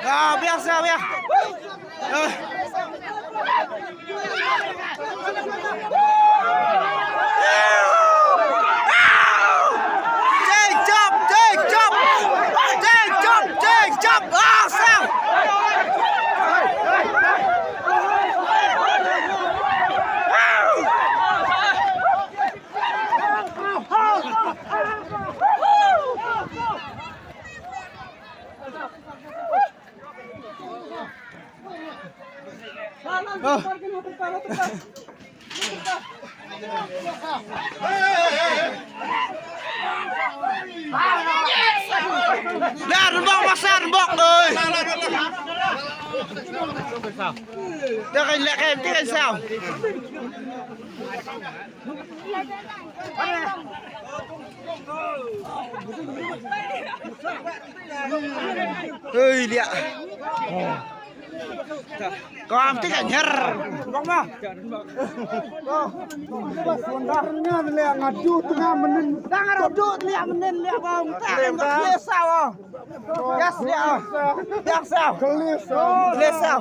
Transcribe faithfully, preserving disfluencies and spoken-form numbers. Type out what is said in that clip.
Ah, biasa, biasa. Ah. Take jump, take jump, take jump, take jump. Ah, sang. Dar bok, masar bok, oi. Tekan lek, tekan saw. Hei, liak. Kam ti kan her. Bok ma. Sundar nga liak ngadu tengah menen. Dah ngadu liak menen liak bom. Tak lesa wa. Yes liak. Yes liak. Lesa.